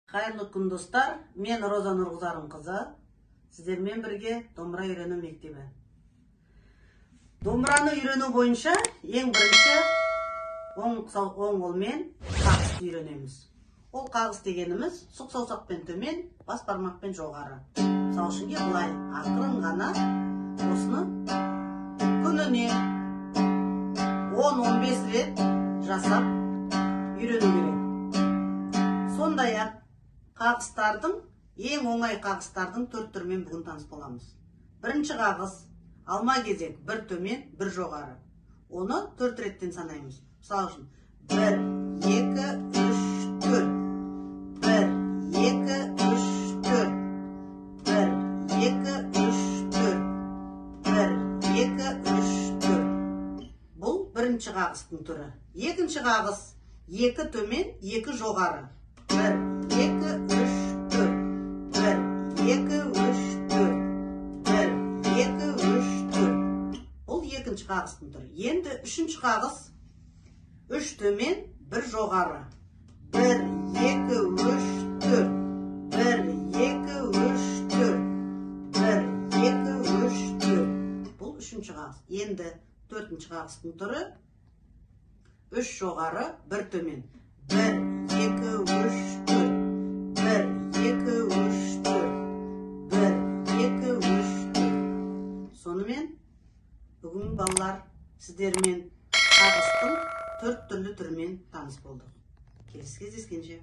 Қайырлы күн, достар! Мен Роза Нұрғызарынқызы, сіздермен бірге домбыра үйрену мектебі. Домбыраны үйрену бойынша ең бірінші оң қолмен қағысты үйренеміз. Ол қағыс дегеніміз сұқ саусақпен төмен, бас бармақпен жоғары. Мысал үшін, былай ақырын ғана осыны күніне 10-15 рет жасап үйрену керек. Сондай-ақ қағыстардың, ең оңай қағыстардың төрт түрімен бүгін таныс боламыз. Бірінші қағыс алма кезек, бір төмен, бір жоғары. Оны төрт реттен санаймыз. Мысал үшін, 1, 2, 3, 4. 1, 2, 3, 4. 1, 2, 3, 4. 1, 2, 3, 4. Бұл бірінші қағыстың түрі. Екінші қағыс 2 төмен, 2 жоғары. 1, 2, 3, 4. 1, 2, 3, 4. 1, 2, 3, 4. Бұл екінші қағыстың түрі. Енді үшінші қағыс 3 төмен, 1 жоғары. 1, 2, 3, 4. 1, 2, 3, 4. 1, 2, 3, 4. Бұл үшінші қағыс. Енді төртінші қағыстың түрі 3 жоғары, 1 төмен. 1, 2, 3, 4. 1, 2, 3, 4. 1, 2, 3, 4. Сонымен бүгін, балалар, сіздермен қағыстың төрт түрлі түрімен таныс болдық. Келесі кездескенше!